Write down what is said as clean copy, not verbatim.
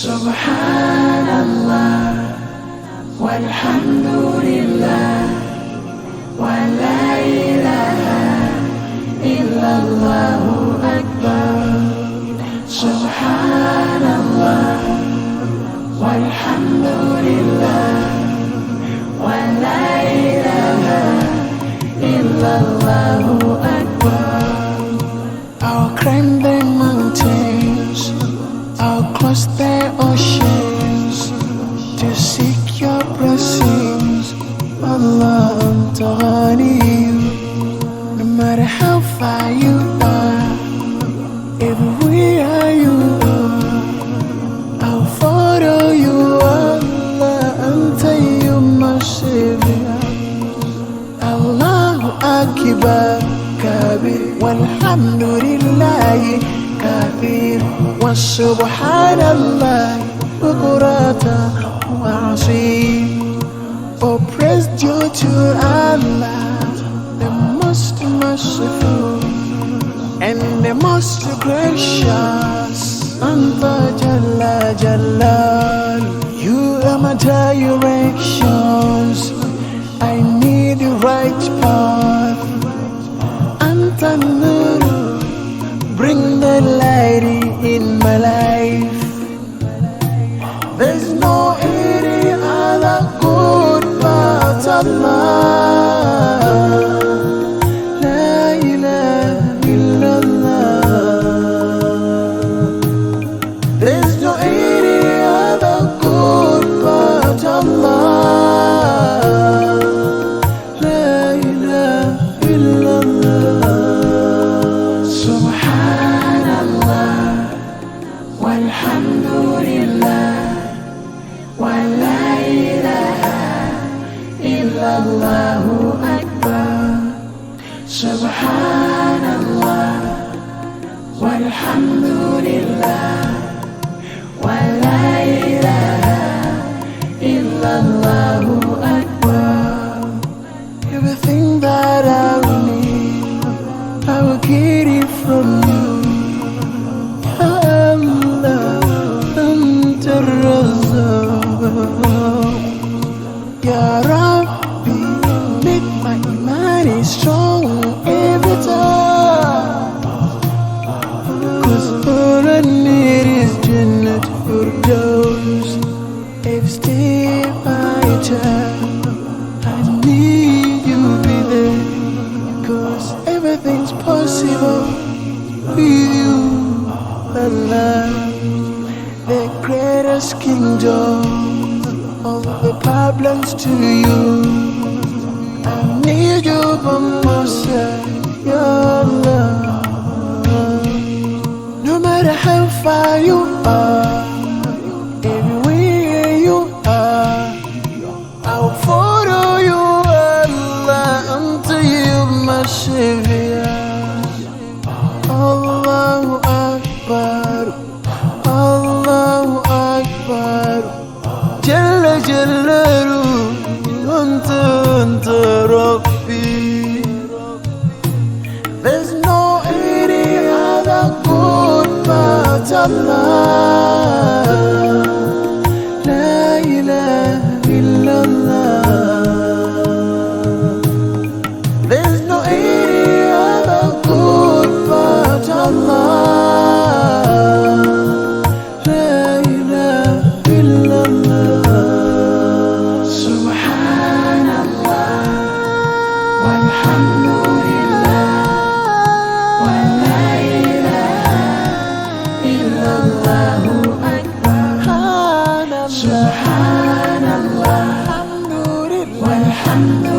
Subhanallah walhamdulillah wa la ilaha illallahu akbar. Subhanallah walhamdulillah wa la ilaha illallahu akbar. I'll climb the mountains, I'll cross the oceans to seek your blessings. Allah, anta ghani. No matter how far you are, everywhere you are, I'll follow you. Allah, anta you my savior. Allahu Akbar kabir walhamdulillahi kathir wa subhanallah bukurata wa asir. Oh, praise due to Allah, the most merciful and the most gracious. Anta Jalla Jalal, you are my directions. I need the right path. Anta Nur, bring the light in my life. There's no any other good but Allah. La ilaha illallah. There's no any other good but Allah. La ilaha illallah. Subhanallah walhamdulillah wa la ilaha illallahu akbar. Subhanallah walhamdulillah wa la ilaha illallahu akbar. Everything that I will need, I will get it from you. Ya Allah, anta ar-Razzaq. Ya Rabbi, make my iman strong every time. 'Cause all I need is Jannat Firdaus. Every step I take, I need you be there. 'Cause everything's possible with you, Allah. The greatest kingdom, all the problems to you. I need you by my side, Ya Allah. No matter how far you are, everywhere you are, I'll follow you, Allah, until you my savior. Allahu Akbar, Allahu Akbar, Jalla Jalaluhu, anta Rabbi. There's no any other good but Allah. La ilaha illallah. There's no any other good but Allah. La ilaha illallah. Subhanallah walhamdulillah wa la ilaha illallahu akbar. Subhanallah walhamdulillah.